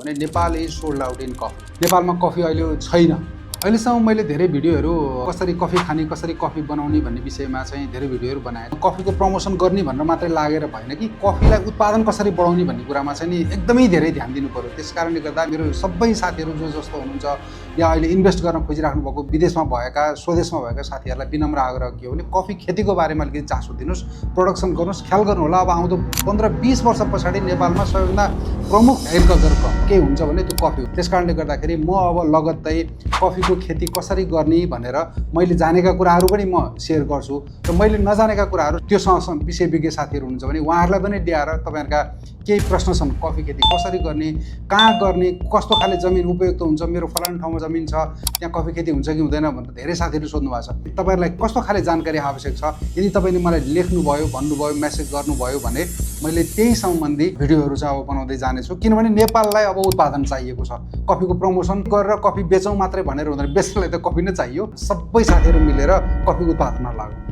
भने Nepal is sold out in coffee. नेपालमा coffee अहिले छैन। अहिलेसम्म मैले धेरै भिडियोहरू कसरी कफी खाने, कसरी कफी बनाउने भन्ने विषयमा चाहिँ धेरै भिडियोहरू बनाएँ। कफीको प्रमोसन गर्ने भनेर मात्रै लागेर भएन कि कफीलाई उत्पादन कसरी बढाउने भन्ने कुरामा चाहिँ नि एकदमै धेरै ध्यान दिनु पर्यो। त्यसकारणले गर्दा मेरो सबै साथीहरू जो जस्तो हुनुहुन्छ या अहिले इन्भेस्ट गर्न खोजिराख्नु भएको विदेशमा भएका स्वदेशमा भएका साथीहरूलाई विनम्र आग्रह के हो भने कफी खेतीको बारेमा अलिकति चासो दिनुहोस्, प्रोडक्सन गर्नुहोस्, ख्याल गर्नु होला। अब आउँदो 15-20 वर्ष पछाडि नेपालमा सबैभन्दा प्रमुख एग्रिकल्चर के हुन्छ भने त्यो कफी हो। त्यसकारणले गर्दाखेरि म अब लगत्तै कफीको खेती कसरी गर्ने भनेर मैले जानेका कुराहरू पनि म सेयर गर्छु र मैले नजानेका कुराहरू त्योसँग विषयविज्ञ साथीहरू हुनुहुन्छ भने उहाँहरूलाई पनि ल्याएर तपाईँहरूका केही प्रश्न छन्, कफी खेती कसरी गर्ने, कहाँ गर्ने, कस्तो खाले जमिन उपयुक्त हुन्छ, मेरो फलानु ठाउँमा जमिन छ त्यहाँ कफी खेती हुन्छ कि हुँदैन भनेर धेरै साथीहरू सोध्नु भएको छ। तपाईँहरूलाई कस्तो खाले जानकारी आवश्यक छ, यदि तपाईँले मलाई लेख्नुभयो, भन्नुभयो, मेसेज गर्नुभयो भने मैले त्यही सम्बन्धी भिडियोहरू चाहिँ अब बनाउँदै जानेछु। किनभने नेपाललाई अब उत्पादन चाहिएको छ। कफीको प्रमोसन गरेर कफी बेचौँ मात्रै भनेर हुँदैन, बेच्नलाई त कफी नै चाहियो। सबै साथीहरू मिलेर कफी उत्पादनमा लागौँ।